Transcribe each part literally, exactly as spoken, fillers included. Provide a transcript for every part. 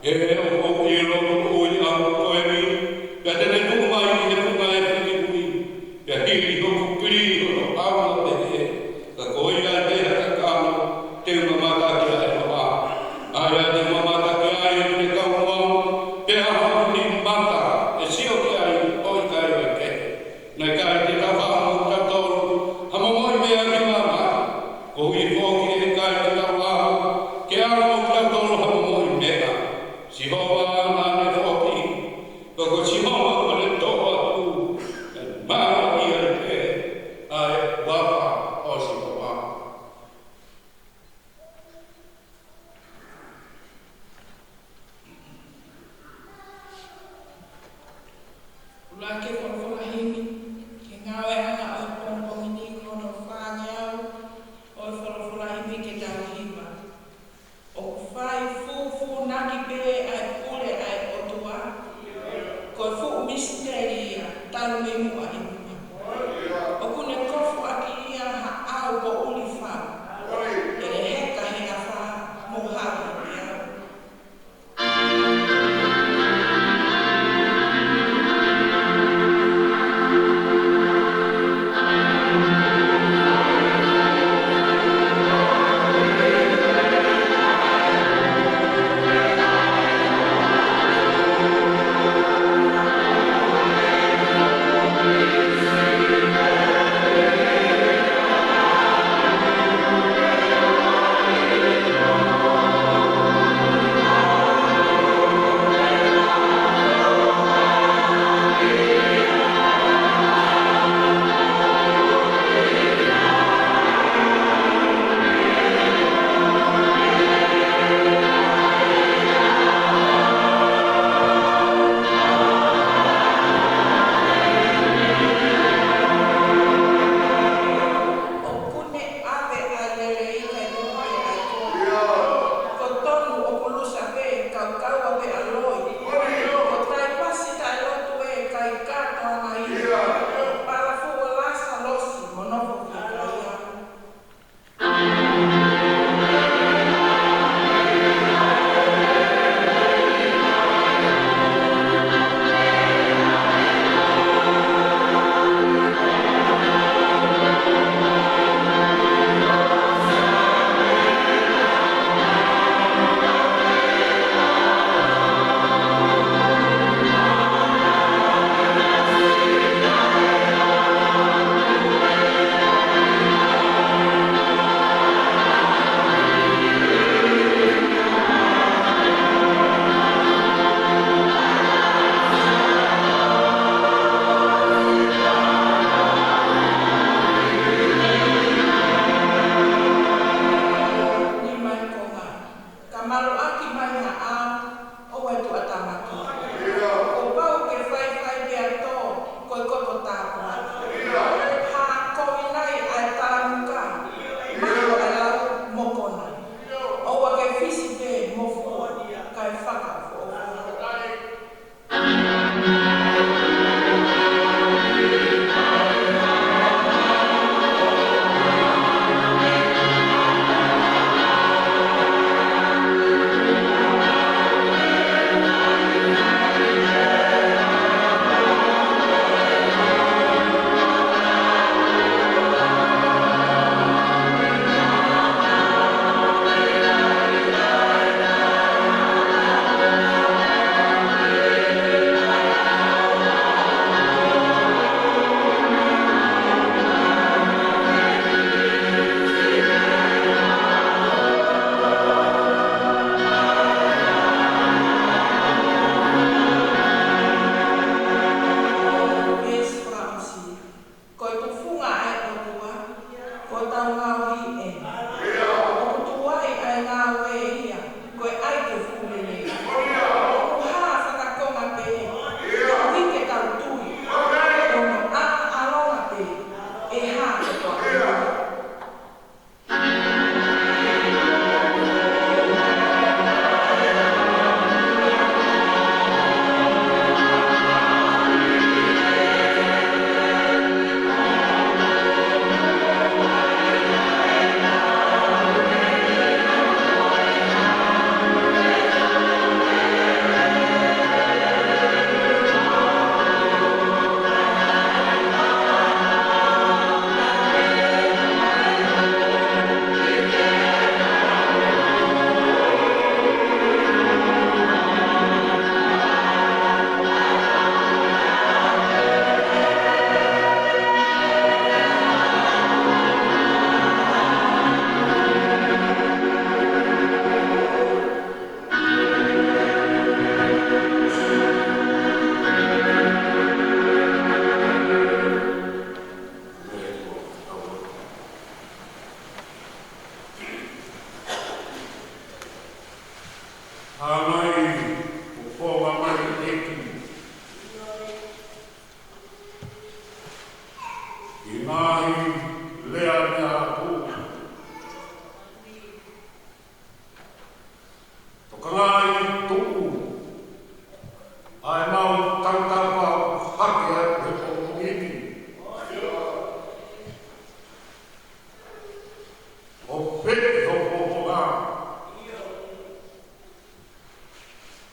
ʻOku ou ʻilo ʻoku ui au ko eni, pea te ne tuʻu mai ʻi he funga ʻo e fili ʻuʻi, pea hili hoku pili hono ʻalu pehē, ka ko ia pē ha kakano te u mamata ki ai ʻe au. ʻA ia te u mamata ki ai ʻi he kau mau, pea ʻi hoku mata ʻe sio ki ai ʻo ʻikai ʻai kehe. Naʻe ʻikai te tau ʻaonga ʻo tautolu ha momoʻi meʻa ki māmani, koeʻuhi foki ʻe ʻikai te tau ʻaonga ke ʻaonga ʻo tautolu ha momoʻi meʻa. Sihova naʻa ne foaki, ka ko Sihova naʻa ne toʻo atu, ʻe maʻu ia pē ʻa e huafa ʻo Sihova. ʻUluaki folofola himi, ki he ngāueʻanga ʻo e pongipongi ni, ko hono fāngeau ʻo e folofola himi ke tau hiva. ʻOku fai fūfūnaki pē ʻa e pule ʻa e ʻOtua, ko e fuʻu misiteli ia, talu mei muʻa ʻi muʻa. ʻOku ne kofu ʻaki ia ha ʻao poʻuli fau, ʻe heka he afā mo hao ʻi he peau.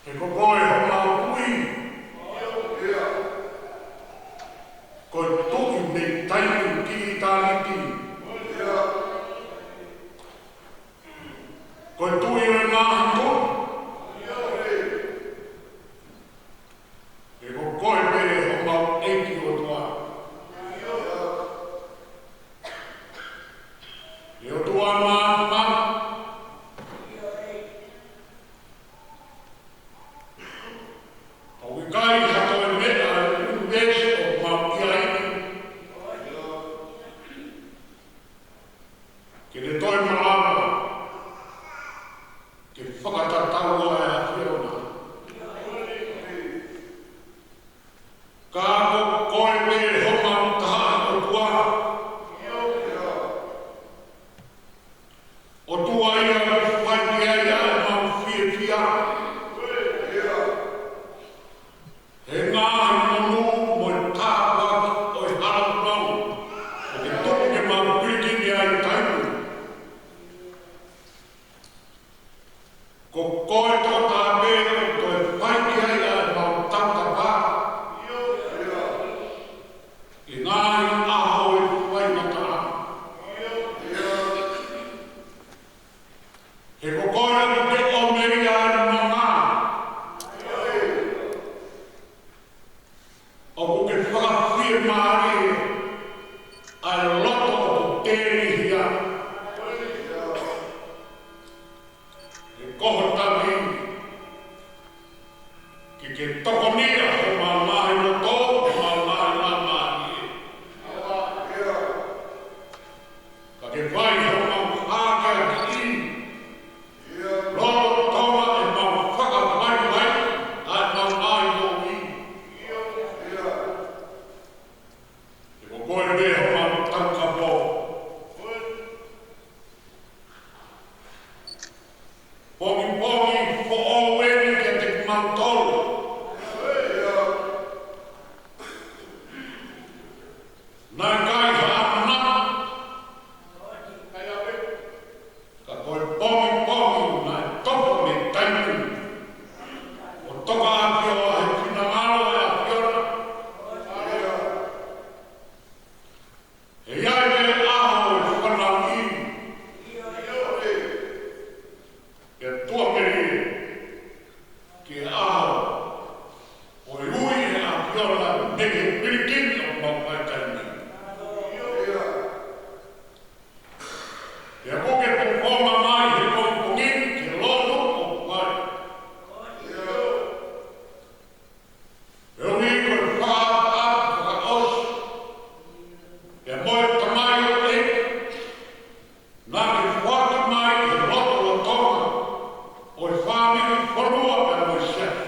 He ko koe homau Tuʻi. Ko e Tuʻi mei taimi ki ʻitāniti. Ko e Tuʻi ʻo e ngaahi tuʻi. He ko koe pē homau ʻEiki ʻOtua. ʻE ʻOtua māʻoniʻoni. ʻOku ʻikai ha toe meʻa ʻi he ʻunivēsi ʻoku mau ʻi ai ni ke ne toe malava ke fakatatau ʻa e ʻAfiona. Ka ko koe pē homau Tamaiki ʻOtua. ʻOtua ia ʻoku fai ki ai ʻa ʻemau fiefia. He ngaahi monū mo e tāpuaki ʻo e hala ʻoku mau, ʻoku ke tuku ke mau pilikini ai taimi. Ko koe tokotaha pē ʻoku toe fai ki ai ʻa ʻemau tautapa. ʻI he ngaahi ʻaho ʻo e faingataʻa. He ko koe ʻoku ke ʻomi ʻa e manga. ʻOku ke fakafiemālie ʻa e loto ʻoku tēnihia. He ko ho taimi ke ke tokonia homau ngaahi loto, homau ngaahi laumālie. Ka ke fai homau hākeakiʻi lolotonga ʻemau fakavaivai ʻa ʻemau ngaahi moʻui. He ko koe pē homau taukapo. Pongipongi foʻou eni kiate kimautolu. Naʻe ʻikai ha ʻamanaki. Ka ko e pongipongi naʻe topa mei taimi. ʻO toka ʻaki ʻa e finangalo ʻo e ʻAfiona. ʻE ʻi ai e ʻaho ʻo e fanauʻi. ʻE tuʻamelie ki he ʻaho ʻo e ui ʻa e ʻAfiona mei he pilikini ʻoku mau fai taimi. Pea kuo ke tuʻu mai he pongipongi ni ki he lotu ʻoku fai. He ʻoku ʻi ai e fakaʻapaʻapa fakaʻosi. Pea mo e tamaioʻeiki naʻa ke foaki mai he lotolotonga ʻo e fāmili fonua pea mo e siasi.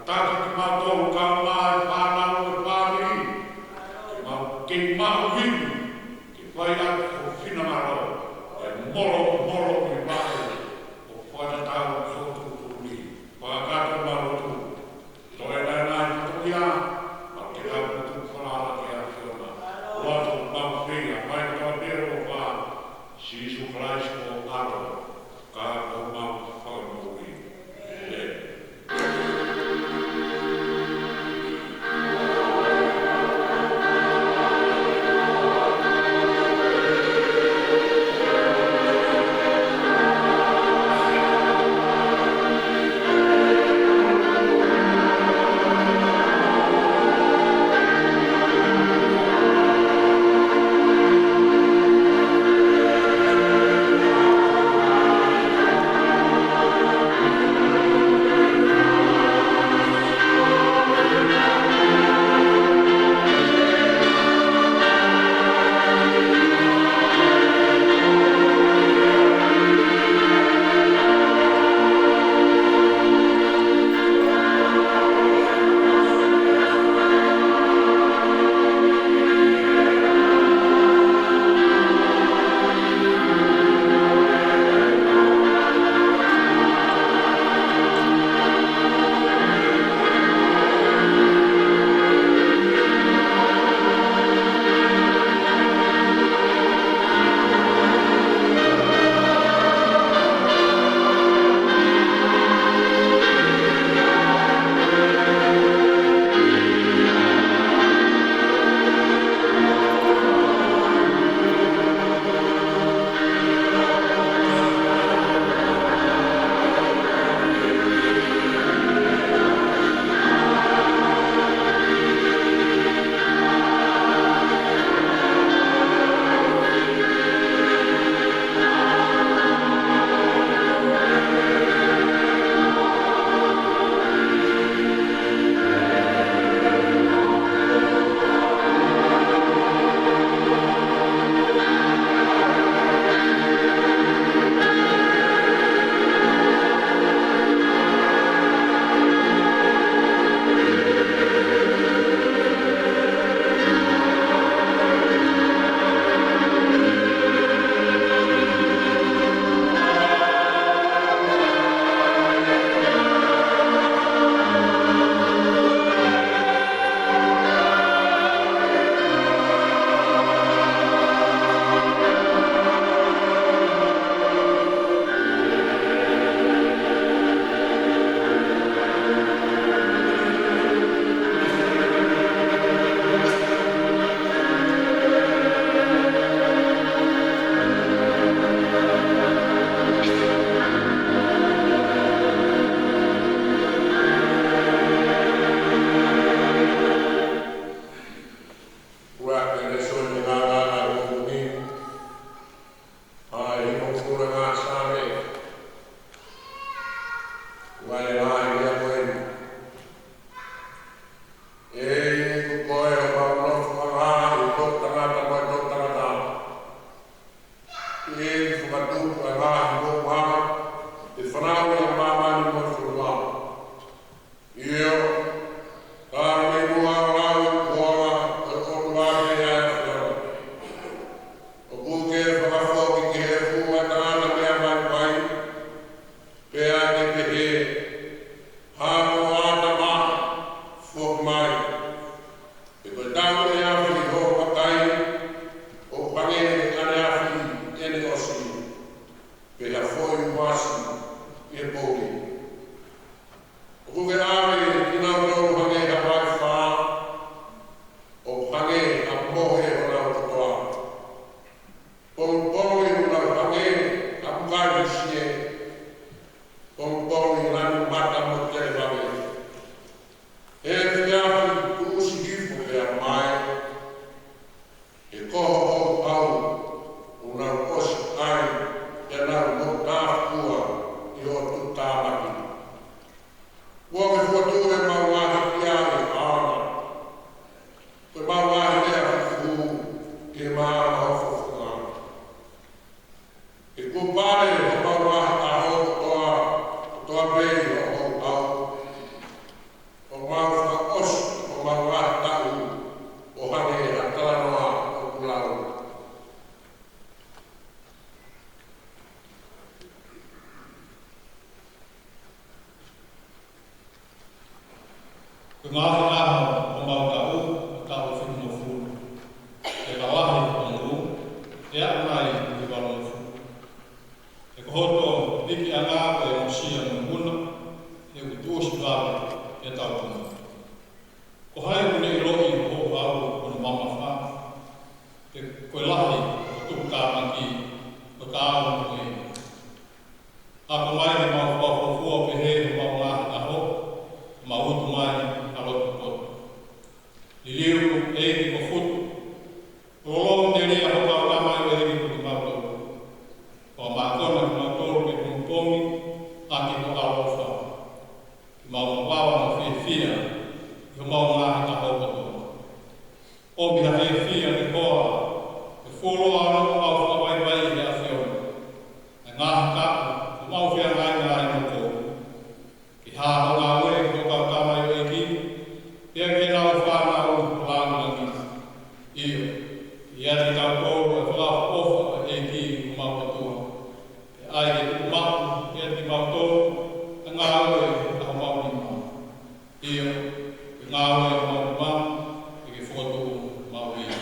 Taki kimautolu kae ʻumaʻā e fānau mo e fāmili, ke mau kei maʻu ivi ke fai ʻaki ho finangalo, ʻe molomoloʻi mai ho fakatatau ki ho tuʻutuʻuni. Fakakakato ʻemau lotu. Toe naʻinaʻi fatongia, mau kei ʻalu atu ʻo falala ki he ʻAfiona. ʻOatu ʻemau feia, mai kotoa pē ʻofa, Sīsū Kalaisi ko ho ʻAlo, ka ko homau Fakamoʻui. ʻĒmeni. Ua ke lēsoni ngāngāngāue ʻo e ʻaho ni, ʻa e hongofulu ʻa e Saame. Ua e lahi ia ko eni. ʻEiki, ko koe ʻoku mau nofoʻanga ʻi he toʻutangata mo e toʻutangata. ʻEiki, fakatupu ʻa e ngaahi moʻunga, ʻi he fanauʻi ʻa māmani mo e fonua. ʻIo, ka mei muʻa ʻo lau ʻa e kuonga, ʻo e ʻOtua pē ʻa e ʻAfiona. ʻOku ke fakafoki ki he efu ʻa e tangata meʻa mai vai, pea ke pehē, Hā ko ho ʻātama, foki mai. He ko e tau ʻeneafi hoʻo kakai, ʻoku hangē ʻaneafi ʻene ʻosi, pea foʻi uasi ʻi he poʻuli. ʻOku ke ʻave kinautolu hangē ha vaifā, ʻoku hangē ha mohe honau kotoa. Pongipongi ʻoku nau hangē ha mukai musie, pongipongi lanu mata mo televave. He efiafi tuʻusi hifo pea mae, he ko ho houhau ʻoku nau ʻosi ʻai, pea nau moʻutāfua ʻi hoʻo tuʻutāmaki. Kuo ke fua Ko e ngaahi ʻaho ʻo homau taʻu, ko e taʻu fitungofulu. Pea ka lahi hoʻo ngu, ʻe aʻu mai ki he valungofulu. He ko hoto pikiʻanga ko e ongosia mo e muna, he ʻoku tuʻusi vave ʻetau tunu. Ko hai ʻoku ne ʻiloʻi ho houhau hono mamafa? Pea ko e lahi hoʻo tuʻutāmaki, ko e taau mo ia. Ako mai ke mau fakafuofua pehē ʻi homau ngaahi ʻaho, ke mau utu mai ha loto poto. Liliu, ʻEiki, ko Futu. Lolou telia ho kau tamaioʻeiki kimautolu. Fakamākona kimautolu ke pongipongi ʻaki ho ʻaloʻofa. Ke mau mavahe mo fiefia ʻi homau ngaahi ʻaho kotoa. ʻOmi ha fiefia ki he hoa, ke fuoloa ʻa hoʻo fakavaivai ʻi he ʻAfiona. ʻI he ngaahi taʻu ʻoku mau feangainga ai mo koe. Ke hā hoʻo ngāue ki ho kau tamaioʻeiki, pea ki heʻenau fānau ʻo langilangi. ʻIo, ke ʻiate kitautolu ʻa e fakaʻofoʻofa ʻa e ʻEiki ko homau ʻOtua. Pea ʻai ke tuku maʻu kiate kimautolu ʻa e ngāue ʻa homau nima. ʻIo, ke ngāue ʻa homau nima, ke ke fokotuʻu maʻu ia.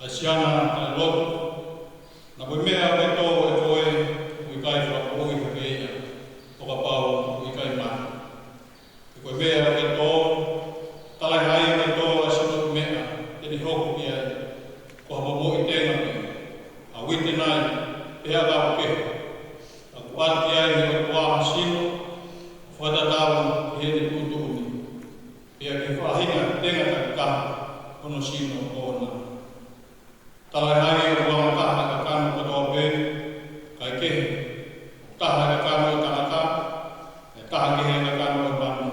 Siana ʻa e lotu. Naʻa ko e meʻa ʻoku ke tō ʻi he foʻi, ʻoku ʻikai fakamoʻui hake ia ʻo kapau ʻoku ʻikai mate. He ko e meʻa ʻoku ke tō, talaʻehai ʻoku ke tō ʻa e sino ʻo e meʻa te ne hoko ki ai, ko ha momoʻi tenga pē, ha uitenai, pe ha kau kehe. Ka kuo ʻoatu ki ai ʻe he ʻOtua ha sino, ʻo fakatatau ki heʻene tuʻutuʻuni, pea ki he faʻahinga tenga takitaha hono sino ʻoʻona. Talaʻehai ʻoku anga taha ʻa e kakano kotoa pē, kae kehe, ʻoku taha ʻa e kakano ʻo e tangata, ʻe taha kehe ʻa e kakano ʻo e manu,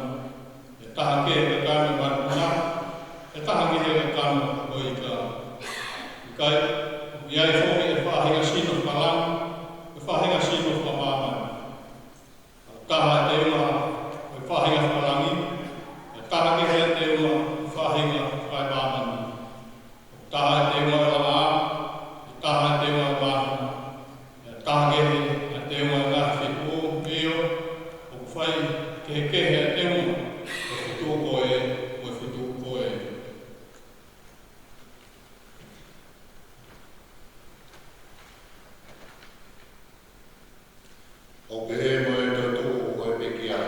ʻe taha kehe ʻa e kakano ʻo e manu puna, ʻe taha kehe ʻa e kakano ʻo e ika. ʻIkai, ʻoku ʻi ai foki ʻa e faʻahinga sino fakalangi, ʻa e faʻahinga sino fakamāmani. ʻOku taha ʻa e teunga ʻo e faʻahinga fakalangi, ʻe taha kehe ʻa e teunga ʻo e faʻahinga fakamāmani. ʻOku taha ʻa e teunga ʻo e laʻā, ʻe taha ʻa e teunga ʻo e māhina, ʻe taha kehe ʻa e teunga ʻo e ngaahi fetuʻu, ʻio, ʻoku fai kehekehe ʻa e teunga ʻo e fetuʻu ko ē, ʻo e fetuʻu ko ē. ʻOku pehē mo e toetuʻu ʻo e pekia.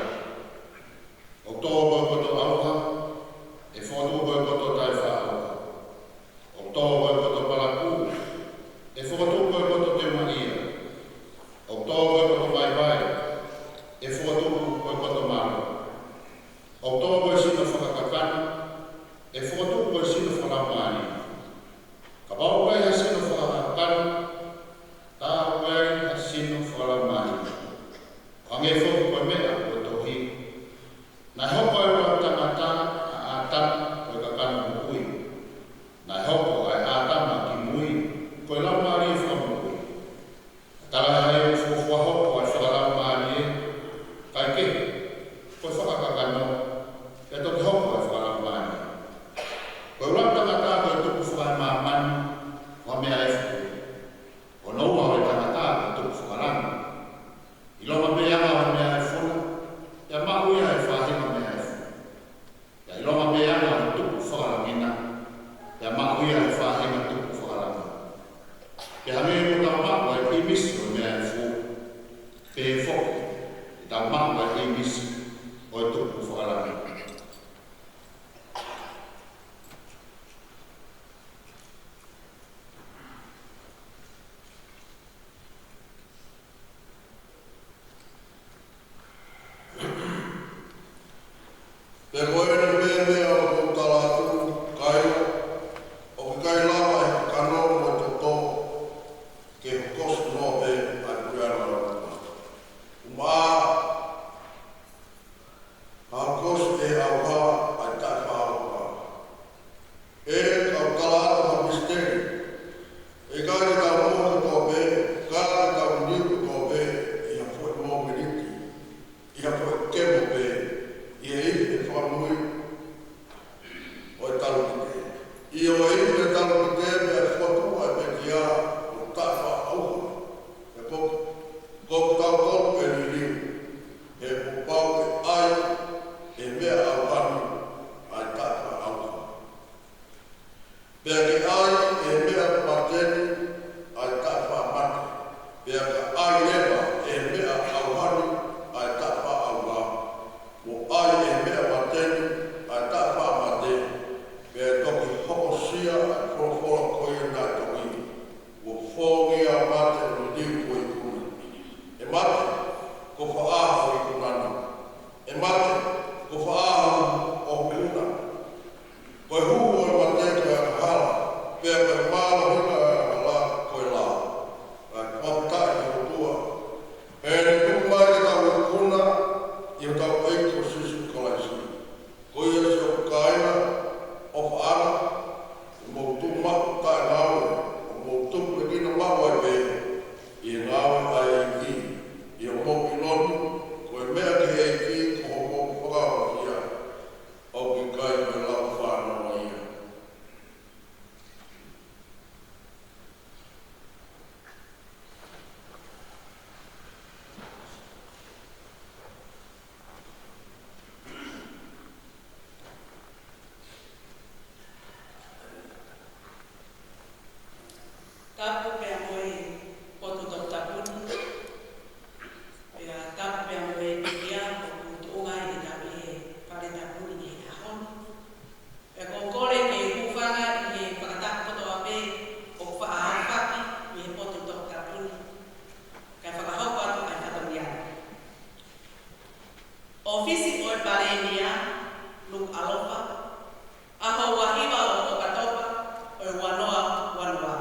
ʻOku tō ko e poto ʻauha, ʻe fokotuʻu ko e poto taʻefaʻaʻauha. ʻOku tō ko e poto palakū, ʻe fokotuʻu ko e poto temaʻia. ʻOku tō ko e poto vaivai, ʻe fokotuʻu ko e poto mālohi. ʻOku tō ko e sino fakakakano, ʻe fokotuʻu ko e sino fakalaumālie. Kapau ʻoku ʻi ai ha sino fakakakano, tā ʻoku ʻi ai ha sino fakalaumālie. ʻO hangē foki ko e meʻa kuo tohi: Naʻe hoko ʻa e tangata ʻa ʻĀtama ko e kakano moʻui. Naʻe hoko ʻa e ʻĀtama kimui ko e laumālie fakamoʻui. Talaʻehai ʻoku fuofua hoko ʻa e fakalaumālie, kae kehe, ko e fakakakano, pea toki hoko ʻa e fakalaumālie. Ko e ʻuluaki tangata ko e tupu fakamāmani, ko ha meʻa efu. Ko hono ua ʻo e tangata ko e tupu fakalangi. ʻIlonga pē ʻa e meʻa efu na, pea maʻu ia ʻe he faʻahinga meʻa efu. Pea ʻilonga pē ʻa e tupu fakalangi na, pea maʻu ia ʻe he faʻahinga tupu fakalangi. Pea hangē ko ʻetau maʻu ʻa e ʻīmisi ʻo e meʻa efu, pehē foki ʻetau maʻu ʻa e ʻīmisi ʻo e tupu fakalangi. Pea ko eni pē meʻa ʻoku ou tala atu, kāinga, ʻoku ʻikai lava ʻe he kakano mo e toto ke hokosi noa pē ʻa e puleʻanga ʻo e ʻOtua. ʻUmaʻā, ʻa e hokosi ʻe he ʻauha ʻa e taʻefaʻaʻauha. Pea ʻoku ou tala atu ha misiteli. ʻE ʻikai ke tau mohe kotoa pē, ka ke tau liliu kotoa pē ʻi ha foʻi mōmeniti, ʻi ha foʻi kemo pē, ʻi he ʻifi fakamui ʻo e talupite. ʻIo, ʻi he ʻifi talupite pea fokotuʻu ʻa e pekia ʻo taʻefaʻaʻauha. Pea ko, ko kitautolu ʻe liliu, he kuo pau ke ʻai ʻe he meʻa ʻauha ni ʻa e taʻefaʻaʻauha. Pea ke ʻai ʻe he meʻa mate ni ʻa e taʻefaʻamate. Pea ka ʻai leva ʻe he meʻa ʻauha ni ʻa e taʻefaʻaʻauha, mo ʻai ʻe he meʻa mate ni ʻa e taʻefaʻamate, pea toki hokosia ʻa e folofola ko ia naʻe tohi: Kuo fōngia mate, ʻo liliu ho ikuna. ʻE mate, ko fē hoʻo ikuna ni? ʻE mate, ko fē hoʻo ikuna? Ko e huhu ʻo e mate ko e angahala, pea ko e mālohinga ʻo e angahala ko e lao. Kae fakafetaʻi ki he ʻOtua, he ne tuku mai ke tau ikuna ʻi hotau ʻEiki ko Sīsū Kalaisi. Ko ia siʻoku kāinga ʻofaʻanga, ke mou tuʻu maʻu Tapu pea mo e potu toputapu ni. Pea tapu pea mo e meʻa ʻoku tuʻunga ai ʻetau ʻi he fale tapu ni he ʻaho ni. Pea ʻoku ou kole ke u hūfanga ʻi he fakatapu kotoa pē ʻoku faʻa aofaki ʻi he potu toputapu ni. Kae fakahoko atu ʻa e fatongia. ʻOfisi ʻo e Palēmia, Nukuʻalofa, ʻaho ua hiva ʻo ʻOkatopa ʻo e ua noa ua noa.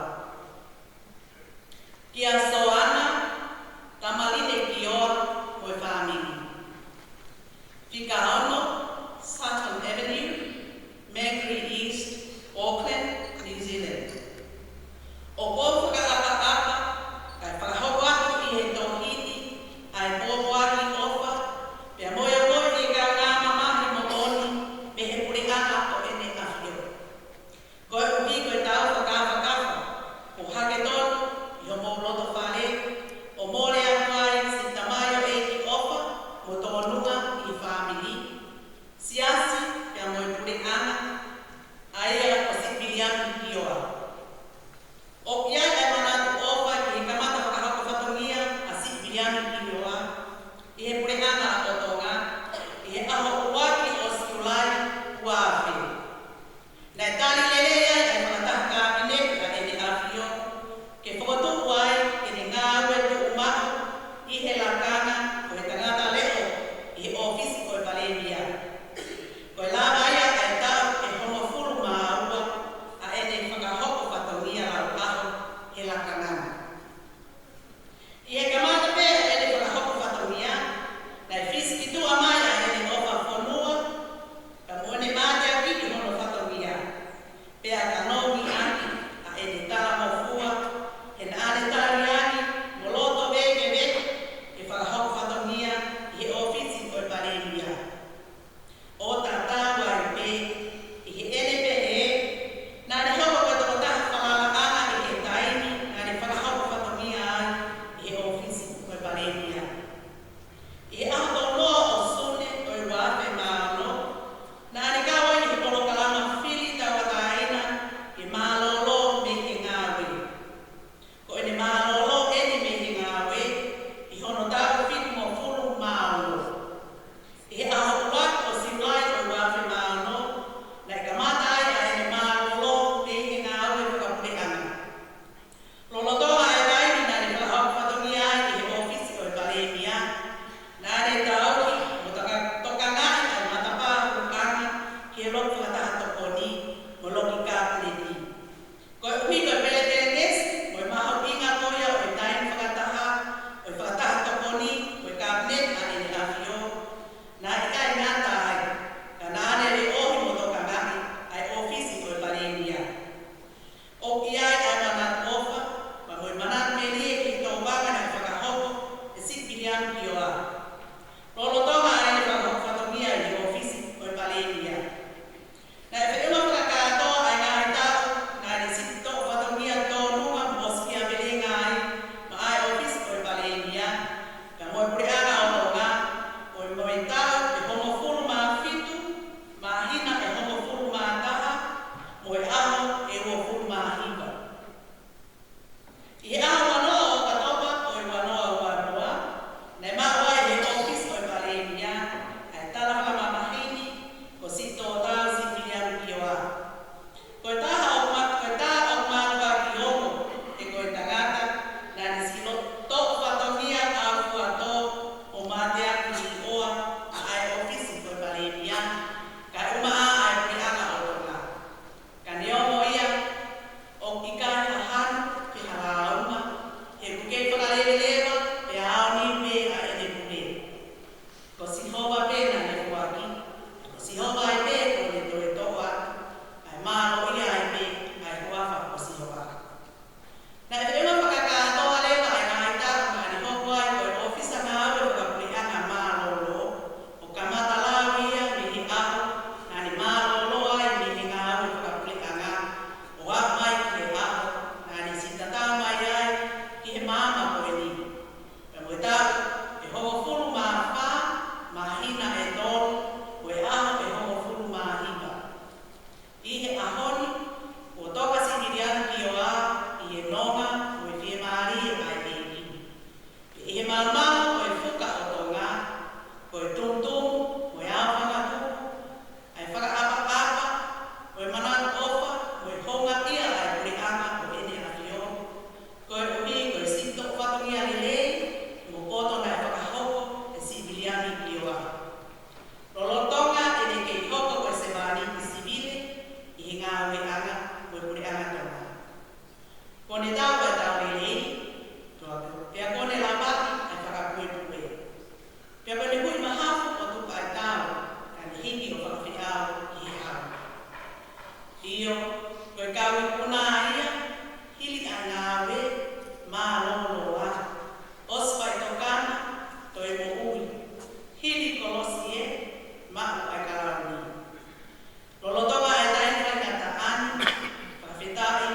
Kau ikuna ia, hili ʻa e ngāue mālōlō ē, ʻosi faʻitokanga, toe moʻui, hili kolosi ē, maʻu ʻa e kalauni. Lolotonga e taimi faingataʻa ni, fakafetaʻi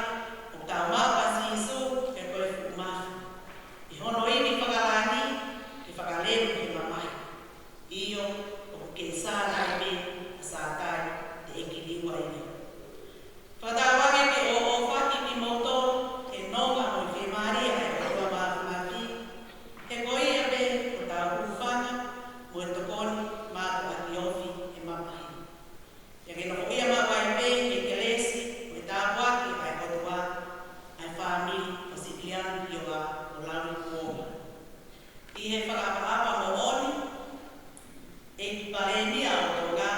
ʻoku tau maʻu ʻa Sīsū he ko e fuʻu mafi. ʻI hono ivi fakalangi, ke fakalelu he mamahi. ʻIo, ʻoku kei sātai pē ʻa Sātai, teʻeki liua ia. Fakatauange ke ʻoʻofaki kimoutolu he nonga mo e fiemālie ʻa e ʻOtua Māfimafi, he ko ia pē hotau hūfanga mo e tokoni mātuʻaki ofi he mamahi. Pea ke nofoʻia maʻu ai pē he kelesi mo e tāpuaki ʻa e ʻOtua ʻa e fāmili ʻo Sipiliano Kioa mo Lauli Kuonga. ʻI he fakaʻapaʻapa moʻoni, ʻEiki Palēmia ʻo Tonga,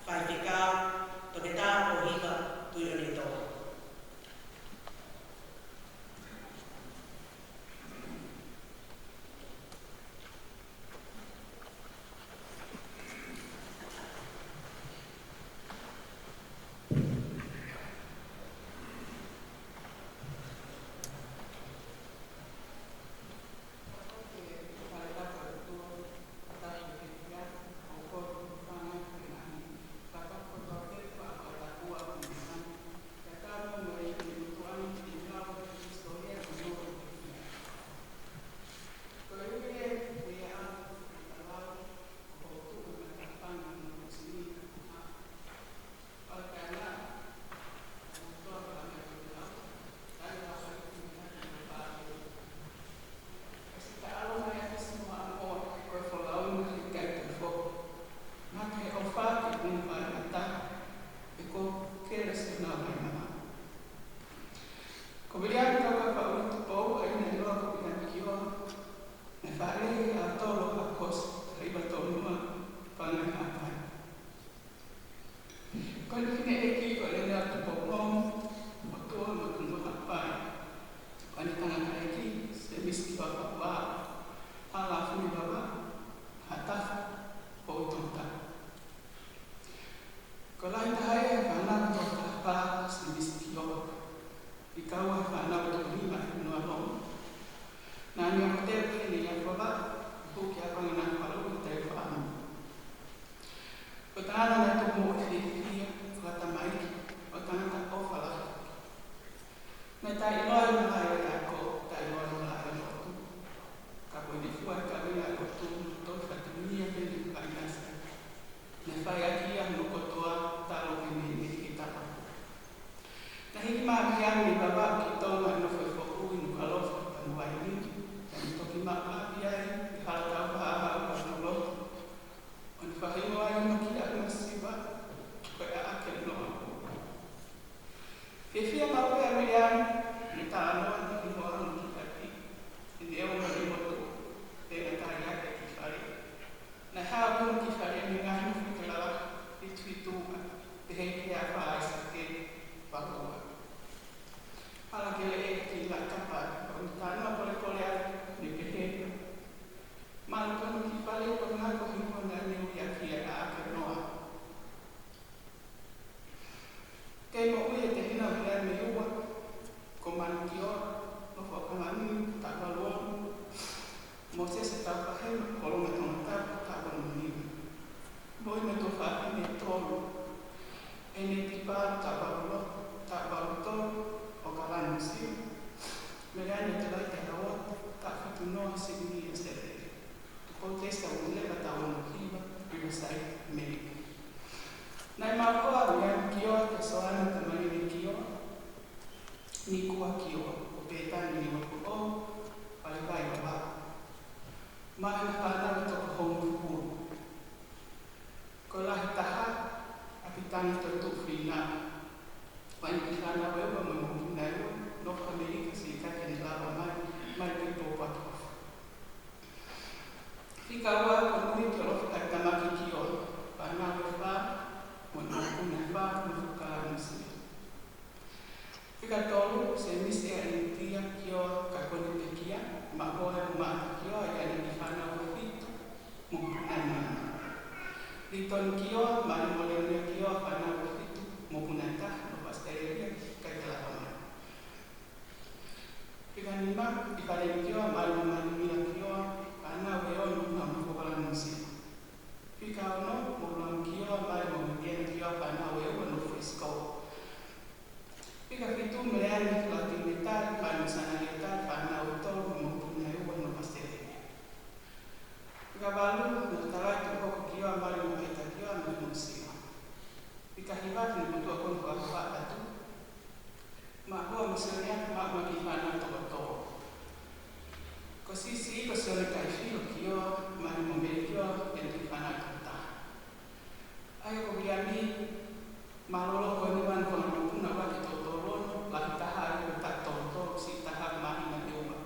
Faifekau Toketā Pōhiva Tuʻiʻonetoa. Ko Viliami Kaukau Faʻui Tupou, ʻa ia naʻe ʻiloa ko Viliami Kioa, naʻe faʻelehe ʻi he ʻaho tolu ʻo Akosi, taha hiva tolu noa, Fangai Haʻapai. Ko ʻene fineʻeiki ko ʻEleneo Tupou Homu, ʻo Tua mo Tunuʻapai. Ko ʻene tangataʻeiki, Semisi Kioa Faʻuā, Hala Fuivava, Haʻatafa, Poutongatapu. Ko e lahi taha ia he fānau ʻo Toketā Semisi Kioa. Fika ua he fānau ʻe toko nima ʻi Nualoa. Naʻa ne ō ʻo tepu ʻi Niuafava, ʻo hū ki ʻAvanganāfalu ʻi Taiufaʻamo. Ko e tangata naʻe tupu moʻui fiefia, fakatamaiki, ʻo tangata ʻofa lahi. Naʻe taʻeʻiloa e malaʻe ʻo e ako, taʻeʻiloa e malaʻe ʻo e lotu. Ka ko ʻene fua e kaveinga ʻo e lotu, toe fatongia pē ʻene fakaʻinasi. Naʻe fai ʻaki ia hono kotoa, talu pē mei he taʻu. Naʻe hiki mai ʻa Viliami mei Vavaʻu ki Tonga ʻo nofo ʻi Foʻui, Nukuʻalofa, Tanuaini, pea ne toki maʻu ʻapi ai ʻi Halatauvahaʻa, Haʻapai mo Lotu. ʻO ne fakahingoa ai hono kiʻi ʻapi masiva ko e ʻAʻake Noa. Fiefia maʻu pē ʻa Viliami, ne talanoa ni ki hono kiʻi ʻapi, ʻene ō mai ʻi motu, pea ngata ai ʻa e kiʻi fale. Naʻe hao hono kiʻi fale mei he ngaahi nofo ke lala, fitu fitu, pehē ki he afā ʻa e sake, paloa. Hala ke leʻe ki la kapa, ʻo ne talanoa polepole ai, ne pehē. Malu ko hono kiʻi fale ko e ngako hingoa naʻa ne ui ʻaki ia ʻAʻake Noa. Kei moʻui e tehina ʻo Viliami ua, ko Manu Kioa, nofo ʻi Kamanu, taʻu valu ono, Mōsese Taukahema, Kolonga Tongatapu, taʻu valu nima. Moʻui mo e tuofāfine ʻe tolu, ʻEneti Palu, taʻu valu ono, taʻu valu tolu, ʻOkalani Siu, Meleane Telaita Hauota, taʻu fitu noa, Sini Ia Sele. Ko Tesa Unileva, taʻu ono hiva, Riverside, Melika. Naʻe maʻu hoa ʻa Viliami Kioa kia Soana Tamanini Kioa, Nikua Kioa, ʻo Pētani Niuafoʻou, Vaivai, Vavaʻu. Maʻu ʻene fānau ʻe toko hongofulu. Ko e lahi taha, ʻapitanga Toetuʻu Fīnau. Maʻu ʻene kiʻi fānau ʻe ua mo e mokopuna ʻe ua, nofo ʻAmelika, siʻi kakai ne lava mai, mai ki he pōpoaki ʻofa. Fika ua, ko Nui Kioa Lofi Kaitamaki Kioa, fānau ʻe fā, mo e mokopuna ʻe fā, nofo Kalani Siu. Fika tolu, Semisi ʻEa ʻInitia Kioa Kakone Pekia, maʻu hoa ʻe Maʻata Kioa, ʻi heʻene kiʻi fānau ʻe fitu, mokopuna ʻe nima. Litoni Kioa, Mali Moleonia Kioa, fānau ʻe fitu, mokopuna ʻe taha, nofo ʻAositelēlia, Fika fitu, Meleane Lauti Metali, Manu Sanalieta, fānau ʻe tolu, mokopuna ʻe ua, nofo Australia. Fika valu, Natalaito Hoko Kioa, Mali Moheita Kioa, Mali Mosima. Fika hiva, Finemotuʻa Kono Fakaʻofa ʻAtu, Maʻua Moselia, Maʻua ki he fānau toko tolu. Ko Sisi, ko Sione Kaifio Kioa, Mali Momeli Kioa, pea mo e fānau toko taha. ʻA ia ko Viliami, mālōlō ko eni manu fanga mokopuna ʻuluaki ʻe toko tolu, lahi taha ʻe taha toko tolu, siʻi taha māhina ʻe ua.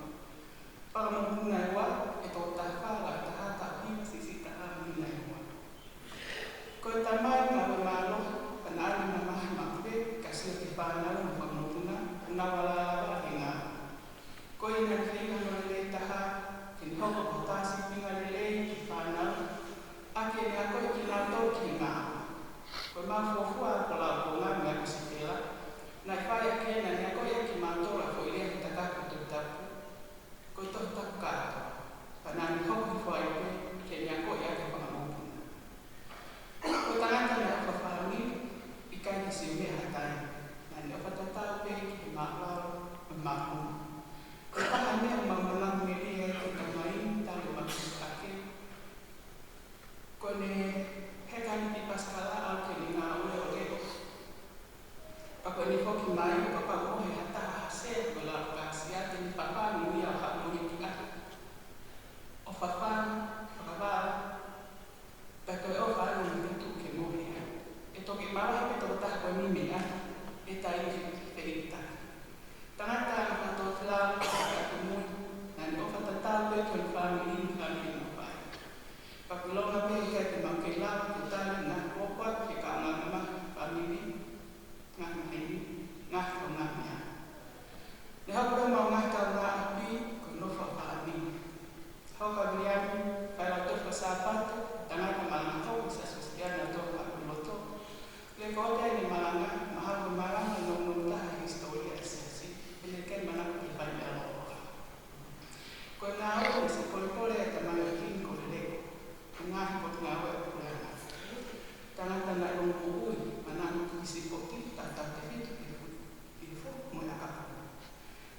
Fanga mokopuna ʻe ua ʻe toko taha fā, lahi taha taʻu hiva, siʻisiʻi taha māhina ʻe ua. Ko e tamai naʻe mālohi, pea naʻa ne mamahi maʻu pē, kae sio ki he fānau mo e fanga mokopuna, ʻo nau lava lava he ngāue. Ko ia naʻe feinga hono lelei taha ke ne hoko ko ha sīpinga lelei ki he fānau, ʻaki ʻene akoʻi kinautolu ki he ngāue. Ko ʻemau fuofua ako laukonga mo e ako sitela, naʻe fai ʻaki ʻene akoʻi ʻaki kimautolu ʻa e foʻi lea he Tohi Tapu, ko e Tohi Tapu kātoa. Pea naʻa ne hoko hifo ai pē ke ne akoʻi ʻaki e fanga mokopuna. Ko e tangata naʻe ʻofa fāmili, ʻikai ke sio meʻa ha taimi. Naʻa ne ʻofa tatau pē ki he maʻulalo mo e māʻolunga. Ko e taha e meʻa ʻoku mau manako melie ai ki he tamai ni, talu ʻemau tuʻu hake, ko ʻene heka ʻene kiʻi pasikala ʻo ʻalu ki heʻene ngāue ʻo leʻo. Pea ko ʻene foki mai, ʻo kapau ʻoku mohe ha taha ha sea ko e lalo kāsia, te ne fafangu ia ʻo haʻu mo e kiʻi ʻaho. ʻO fafanga, fakavave, pea toe ʻofa ʻo ne tuʻu ke mohe ai. ʻE toki mavahe pē tokotaha ko eni mei ai, ʻi he taimi fefeita. Tangata ʻoku tō ki lalo, ka tumui, naʻa ne ʻofa tatau pē ki hono fāmili, fāmili mo fai. Pea ko e ʻilonga pē ʻikai te mau kei lava ke tali ʻene ʻofa ki he kaungāmamahi fāmili, ngaahi maheni, ngaahi kaungāmeʻa. Ne hoko pē ʻemau ngaahi kaungāʻapi ko e nofo fāmili. Hoko ʻa Viliami, failautohi Sāpate, tangata malanga hoko ʻi he Siasi Uēsiliana ʻo Tonga ʻi loto. Lekooti ʻene malanga, mahalo ko e malanga nounou taha he hisitōlia ʻa e Siasi, he naʻe ʻikai manako ke fai meʻa lōloa. Ko e ngāue naʻe siʻi polepole ai e tamaioʻeiki ni ko e lele, ko e ngaahi potungāue ʻa e puleʻanga. Tangata naʻe ongo moʻui, manako ki he sipoti, tautautefito ki he fuʻu, ki he fuʻu mo e ʻakapulu.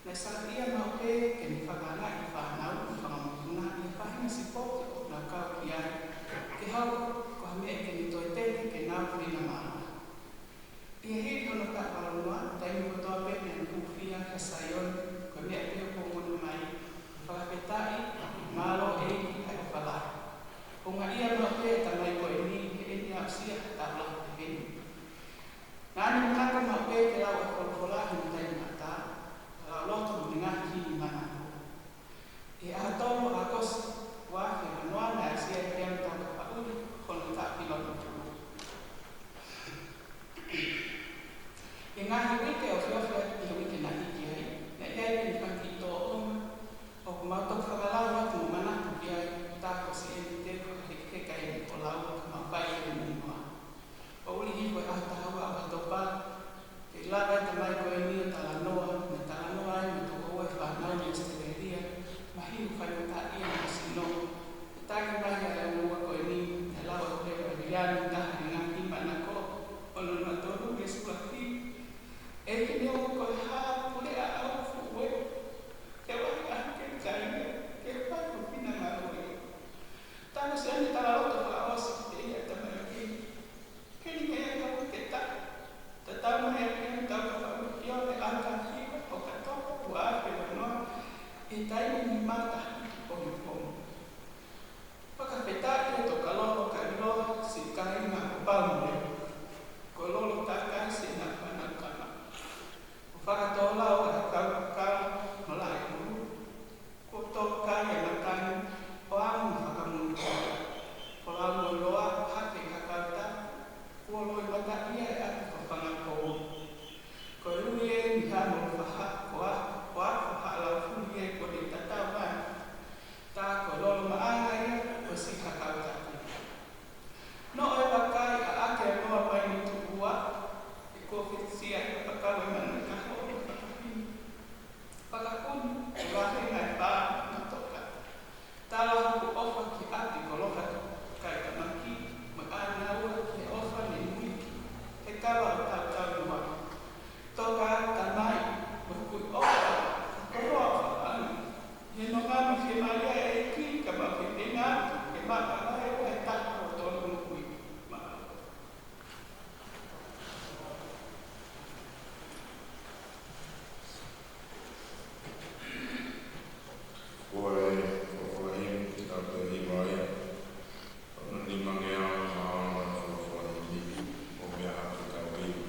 Naʻe saiʻia maʻu pē ke ne fakaangaʻi e fānau mo e fanga mokopuna ʻi he faʻahinga sipoti ʻoku nau kau ki ai, ke hoko ko ha meʻa ke ne toe teke ke nau feinga mālohi. ʻI he hili hono taʻu valungofulu, taimi kotoa pē naʻa ne hūfia kia Saione, ko e meʻa pē ʻoku ongona mai, fakafetaʻi, mālō ʻEiki ʻa e ʻofa lahi. Houngaʻia maʻu pē e tamai ko eni, heʻene aʻusia ha taʻu lahi peheni. Naʻa ne manako maʻu pē ke lau e folofola he taimi ʻatā, lau loto mo e ngaahi himi manako. ʻI he ʻaho tolu ʻo ʻAokosi, ua afe uanoa, naʻe aʻusia ʻe Viliami Taukapaʻuli hono taʻu hiva mano tolu. ʻI he ngaahi uike ʻo fakaʻosi ʻi he uike naʻe hiki ai, naʻe ʻi ai pē ʻene fanga kiʻi tōʻonga ʻoku mau toki fakalau atu mo manako ki ai, tā ko Siʻene Teu Fakahekeheka ʻi he folau ka mau fai ʻi he muinoa. ʻO ʻuli hifo e ʻaho taha ua ʻo ʻOkatopa, ke lava e tamai ko eni ʻo talanoa, naʻe talanoa ai mo e tokoua e fānau mei ʻAositelēlia, mahino faingataʻaʻia mo sino. Naʻe taki mai ʻa e ongo ua ko eni, naʻe lau ʻe Viliami taha ʻi he ngaahi manako, ʻo nau tonu ke suahi. ʻEiki, neongo ko e hā e puleʻanga ʻoku fuʻu ē, ke vahe ʻa e kāinga ke fai hono finangalo. Tā ko Siʻene talaloto fakaʻosi ʻe ia e tamaioʻeiki ni. Hili mei ai ha uike ʻe taha, tatau mai ʻa Viliami Taukapaʻuli ʻo ne ʻalu ki he ʻaho taha hiva ʻo ʻOkatopa ua afe uanoa, ʻi he taimi nima taha ki he pongipongi. Fakafetaʻi e toka lolo ka ʻiloa siʻi kāinga ʻoku pau mo e leo. Ko e lolo takai siʻena fānau kama. ʻO fakatōlau ʻa e kau kakau mo laʻi ʻulu. Kuo toka e matangi ʻo aʻu mo fakamuli. Kuo lau mo loa hake ka kau tapu, kuo loimataʻia e ʻapi ko Fangapou. Ko e ui ē ni ha mo faha, ko a, ko a, ko ha lau fuli ē kuo ne tatau mai. Tā ko e lolo maʻanga ia, ko e siha kau tapu. Noʻo e vakai ʻa ʻAke Noa Paini Tuʻua, ʻi he kōfesia ʻi he fakakau e manu ʻi Kahoʻo, Fakahina. Fakakuni, ʻi he vāhenga ʻe fā, Matoka. Tala hoku ʻofa ki he ʻapi ko Loka Tuʻu Kaikamaki, mo ʻAnaua ki he ʻofa ne muiki, he kava ʻo tautau ua. Toka Tamai, mo e kui ʻofa, koloa ʻa e ʻAlo. He nonga mo ke malia e ki, ka mau ke tenga, ke maka mai e ua e taha o tonu mo kui. Mālō. Ko e folofola himi, tau toe hiva ai. Ono nimangeau mā ono folofola himi, ʻo meʻa atu tau hiva.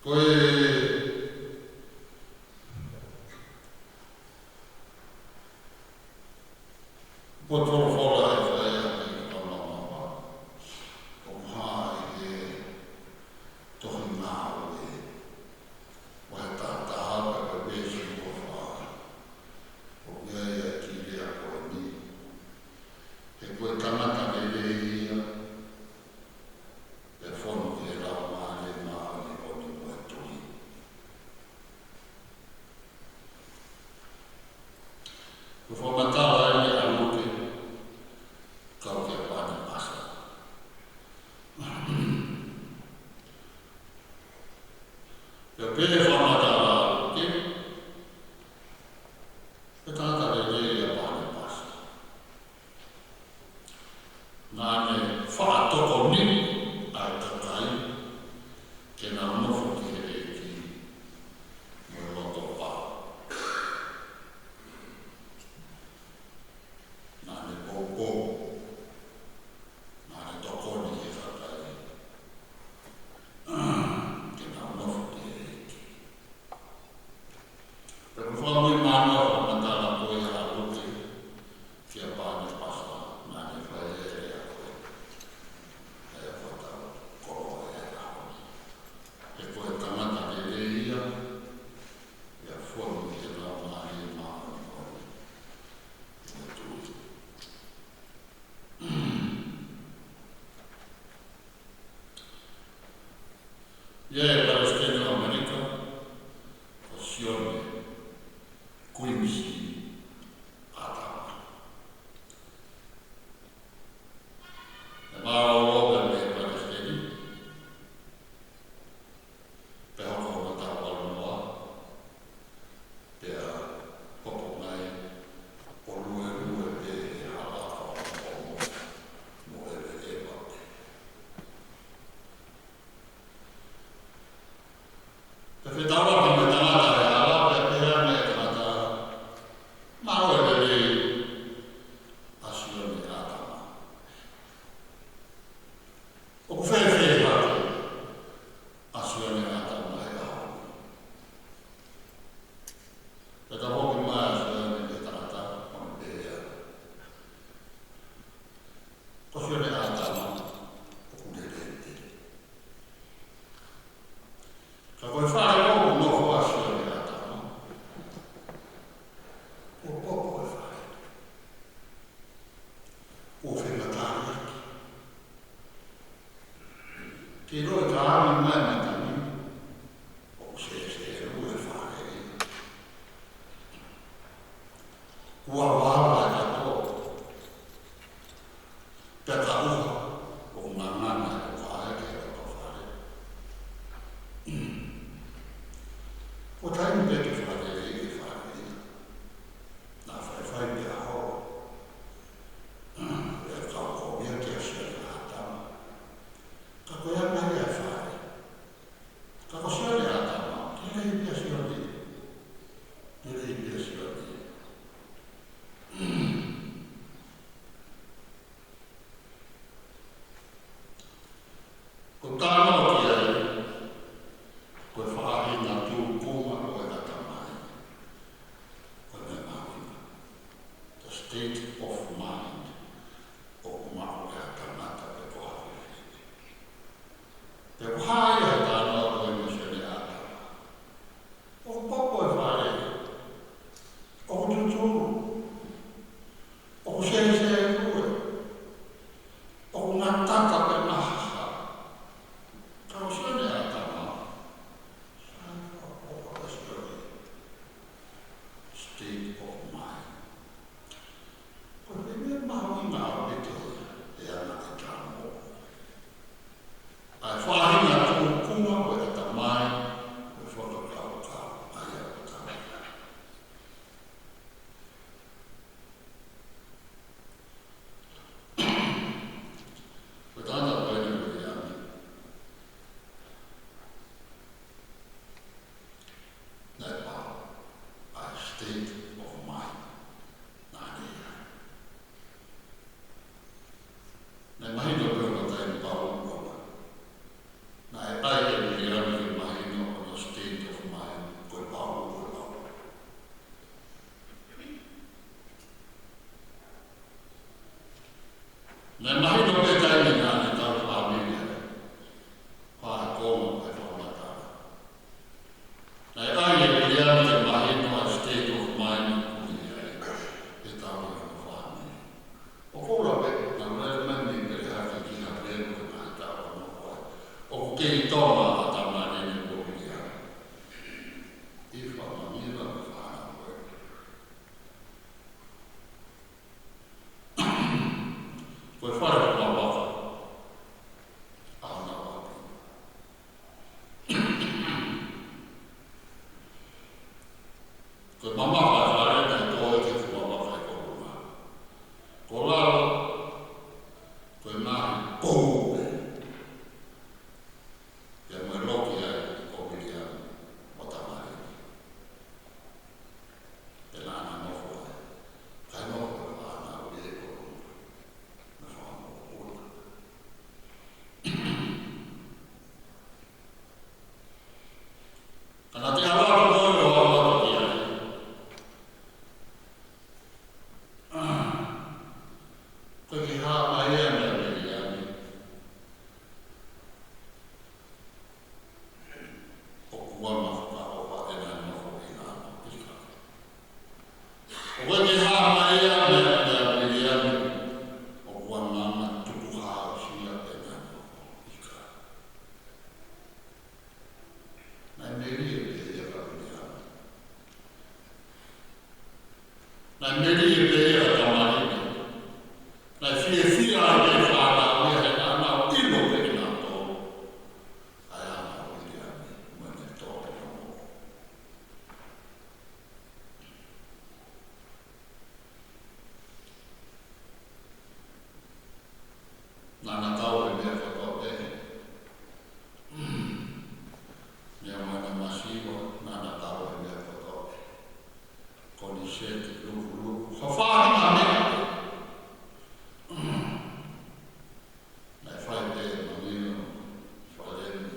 Ko e potufolofola ʻe fai ʻaki ʻa e māmani, ʻoku hā ʻi he tohi Ngāue, vahe taha taha, pea ko e veesi uofā. ʻOku ʻi ai ʻa e kiʻi lea ko eni: He ko e tangata lelei ia, ʻe fonu ki he Laumālie Māʻoniʻoni mo e tui. Ko e fakamatala eni ʻa Luke, kau kia Panepasa. Pea pehē e fakamatala ʻa Luke, ko e tangata lelei ʻa Panepasa. Naʻa ne faʻa tokoniʻi ʻa e kakai ke nau nofo ki he ʻEiki mo e loto pau. Naʻa ne poupou, naʻa ne tokoni ki he kakai ke nau nofo ki he ʻEiki. Pea ko e fakamuimui mālie ʻo e fakamatala ko ia ʻa Luke kia Panepasa, naʻa ne fai e lea ko ē, ʻa ia ʻoku tau koloa ai he ʻaho ni. He ko e tangata lelei ia, ʻe fonu ki he Laumālie Māʻoniʻoni mo e tui. ʻI he Palesiteni ʻo ʻAmelika, ko Sione Kuinisi ʻAtama. ʻE mālōlō pē mei he palesiteni, pea hoko hono taʻu valungofulu, pea hopo mai ʻo luelue pē he hala ʻo Hong Kong mo ʻeveʻeva pē. Pea fetaulaki mo e tangata he hala, pea pehē ange ʻe he tangata, maʻu e lelei ʻa Sione ʻAtama. ʻOku fēfē hake ʻa Sione ʻAtama he ʻaho ni? Pea tafoki mai ʻa Sione ki he tangata, ʻo ne pehē ange, ko Sione ʻAtama ʻoku lelei pē. Ka ko e fale ʻoku nofo ai ʻa Sione ʻAtama, ʻoku popo e fale. ʻOku fengataliaki. Ke ʻilo e taimi mai matangi, ʻoku sēsēlue e fale. Kuo avaava e kato, pea ka ʻuha, ʻoku ngangana e tokaʻi ke ʻoto fale. Ko e taimi pē ke fakalelei e fale. Naʻa faifai pē ʻa Holo, pea kau ko ia kia Sione ʻAtama. Ka ko e anga ia e fale. Ka ko Sione ʻAtama, lelei pē ʻa Sione. Lelei pē ʻa Sione. Ko e talanoa ki ai, ko e faʻahinga tūkunga ʻo e ʻatamai, ko e meʻa mahuʻinga. The state of mind ʻoku maʻu ʻe ha tangata pe ko ha fefine. Pea ko e hā ia e talanoa ko eni ʻo Sione ʻAtama? ʻOku popo e fale, ʻoku tutulu, ʻoku sēsēlue, ʻoku ngatata pē mahaha. Ka ko Sione ʻAtama, sai, ʻoku popo e Sione. State of mind. Ko e meʻa mahuʻinga ʻaupito ia ʻi heʻene talanoa. ʻA e faʻahinga tū Naʻe mahino pē taimi naʻa ne tau fāmili ai. Fai e konga, fai e fakamatala. Naʻe ʻai ʻe Viliami ke mahino ʻa e state of mind ʻoku ʻi ai ʻetau ongo fāmili. ʻOku ou lave, naʻa ne lele mai mei Pelehake ki Havaiʻi ko e ngaahi taʻu ʻoku nofo ai. ʻOku kei tō mai ʻa Tamaline mo Viliami. ʻI Famaʻila mo e fānau ko ē. Ko e fale ko e mamafa ʻa hono ʻapi. Ko e mamafa e fale naʻe tō ʻi he mamafa ʻi ko ʻolunga. Ko lalo, ko e ngaahi pou pē. Pea mo e loki ai ko Viliami mo Tamaline. Pea naʻa na nofo ai. Kae nofo e fānau ʻi he ʻolunga. Na fakamoʻoni. Ka naʻa te ala ko ē ʻo ala ki ai. Ko e ke hā mai ʻa Viliami. ʻOku ʻi ai e fakaʻofa ʻena nofo ʻi lalo ʻi ka. ʻOku ʻikai ke hā mai ʻa Viliami, ʻoku ʻi ai e tukuhāusia ʻena nofo ʻi ka. Naʻe melie pē ia kia Viliami. Naʻe melie pē ia kia Tamaline. Naʻe fiefia ai pē fānau ia he naʻa nau ʻilo pē kinautolu ʻa e anga ʻo Viliami mo ʻene tō ʻi he moʻui. Naʻa na tau e meʻa kotoa pē. Meʻa mai na masiva, naʻa na tau e meʻa kotoa pē. Koniseti, lukuluku, fafanga meʻa. Naʻe fai pē ʻe Mangilo, Faleni,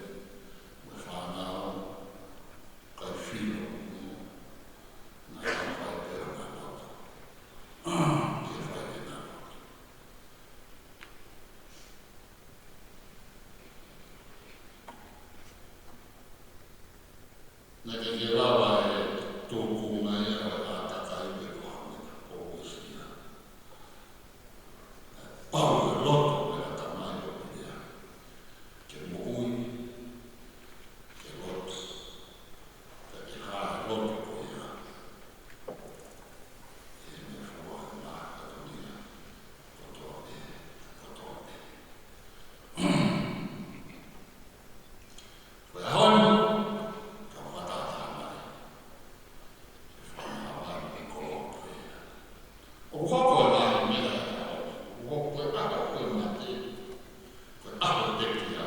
mo e fānau, kai filo, naʻe fai pē ʻo na loto. Ke fai pē na loto. Naʻe ʻikai ke lava e tō ko ē mai ʻa e ʻātakai pe ko ha meʻa ʻoku ʻosi ia. Pau e loto pē ʻa e tamai ʻo Viliami. Ke moʻui, ke loto, pea ke hā e loto ko ia. ʻI he meʻa fua he mahaki ʻa e dunia, kotoa pē, kotoa pē. Ko e ʻaho ni, ka fakataha mai. Ke fakamaʻa mai e koloa ko ia. ʻOku hoko e ngaahi meʻa he ʻaho ni. ʻOku hoko e ʻaho ko e mate. Ko e ʻaho e pekia.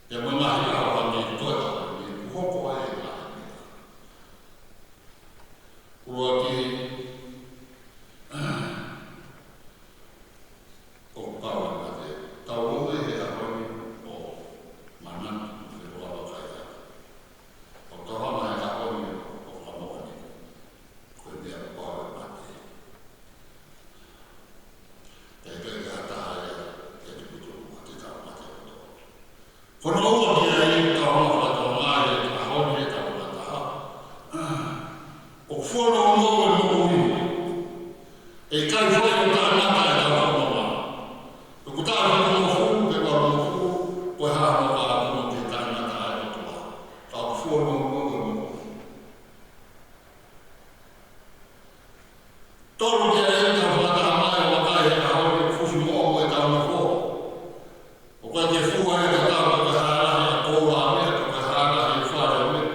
Pea mo e ngaahi ʻaho ange ko e ʻaho ni. ʻOku hoko ai e ngaahi meʻa. ʻUluaki, ʻoku pau e mate. Tau ʻomi he ʻaho ni ʻo manatu mo feʻofaʻaki ai. ʻOku tau hanga he ʻaho ni ʻo fakamoʻoni. Ko e meʻa pau e mate. Pea ʻikai ke ʻi ai ha taha ia ʻe tukutuku ʻa e tau mate kotoa. Ko hono ua ki ai, ka ʻoku fakatokangaʻi he ʻaho ni he tau fakataha. ʻOku fuoloa mo e moʻui. ʻE ʻikai fai ʻe he taʻengata e tau fononga. ʻOku taʻe fononga fulu, pe ua fononga fulu, ko e hā mo ka atu mo ke taʻengata e ʻOtua. Ka ʻoku fuoloa mo e moʻui. Tolu ki ai e tau fakataha mai ʻo vakai he ʻaho ni ʻoku fusi moʻo mo e tau nofo. ʻOku ʻikai ke fua e tatau ko e hā lahi ʻa e koula ʻa e meʻa, ko e hā lahi e fale ʻo e meʻa.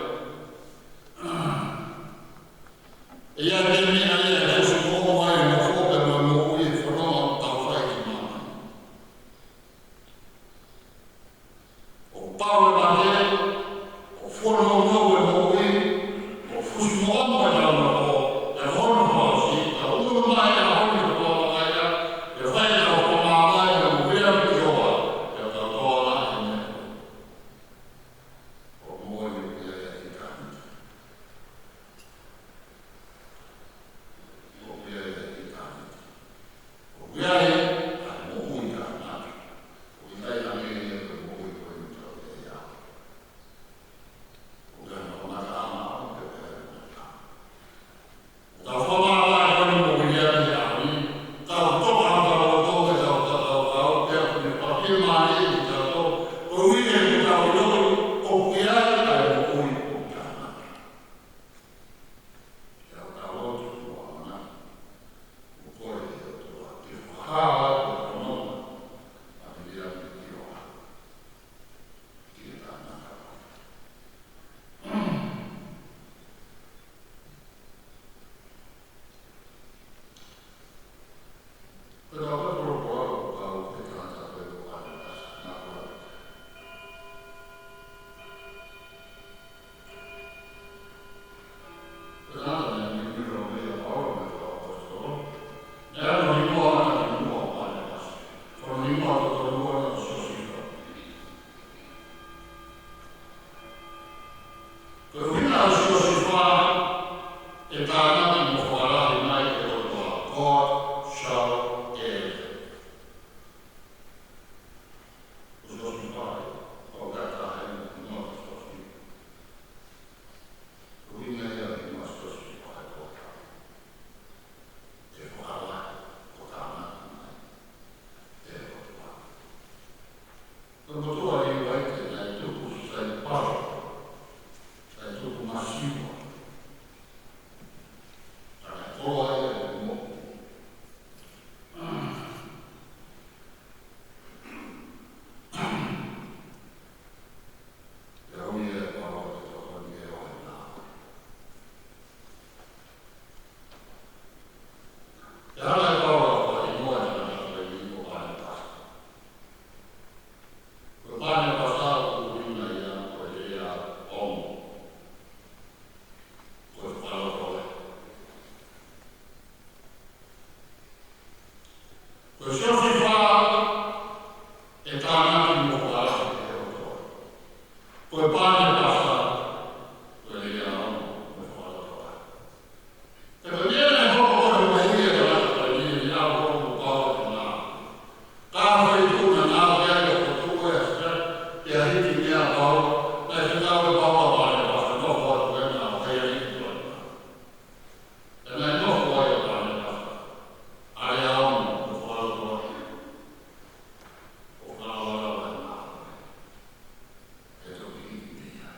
ʻE ʻi ai e meʻa ia ʻe fusi moʻo ai e nofo pea mo e Te tau ka polo ko au ko au ke tangata ko e ko Panepasa, na ko au. Ko e tangata naʻe mimilo mei a Paula mo e kau ʻaposetolo. Naʻe ʻi ai hono hingoa, ʻa hono hingoa ko Panepasa. Ko hono hingoa totonu ko ena ko Siosifa. Ko e ʻuhinga ʻo Siosifa ʻe tānaki mo fakalahi mai ʻe he ʻOtua, God shall elevate. Ko Siosifa, ko e taha eni ʻo Siosifa. Ko e ʻuhinga ia ʻo e hingoa Siosifa ʻe ko e taha. ʻE fakalahi, ko e tānaki mai ʻe he ʻOtua. Ko e motuʻa ʻi Uaite naʻe tupu sai pala, naʻe tupu masiva. Ka naʻe koloa ia ʻo moʻui. Pea ui ʻe Paula ke tokoni ke ʻoua ʻe nā. Pea hanga ʻe Paula ʻo fakahingoa e tangata ko eni ko Panepasa. Ko Panepasa ʻoku ʻuhinga ia ko e lea ongo. Ko e fakalotolahi. Ko Siosifa ʻe tānaki mo fakalahi ʻe he ʻOtua. Ko Panepasa, ko e lea ongo mo e fakalotolahi. Pea ko e meʻa naʻe hoko ko e moʻui ʻa e tangata ko eni, naʻe ʻalu holo mo Paula ki he ngāue. Ka fai tuʻu na ngāue ai ʻo ko tuʻu e hasta, pea hiki meʻa ʻa Paula, naʻe fekau ʻe Paula ʻa Panepasa, nofo atu ena ʻo kai ai ki tuʻa. Pea naʻe nofo ai ʻa Panepasa, ʻa e lea ongo mo e fakalotolahi, ʻo fakalavalava e ngāue. He toki hiki meʻa.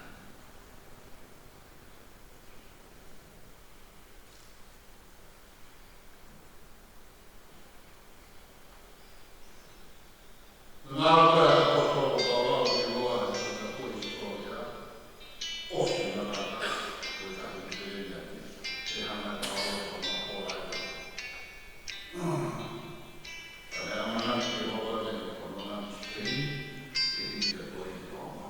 Ngāue ʻa e ʻAposetolo ko Paula ʻoku ʻiloa he tapu hisitōlia. ʻOsi e ngata ko e tahi ki te ia. ʻE hanga ʻe Paula ʻo fakapola ai. Ka naʻe ʻamanaki ʻe Paula te ne ʻamanaki ki he, ki he hiki ʻa e ko e ʻi Roma.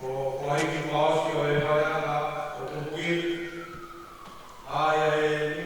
Ko, ko ai ki paosi ʻo e faiʻanga ʻo Tupuʻi, ʻa ia ʻe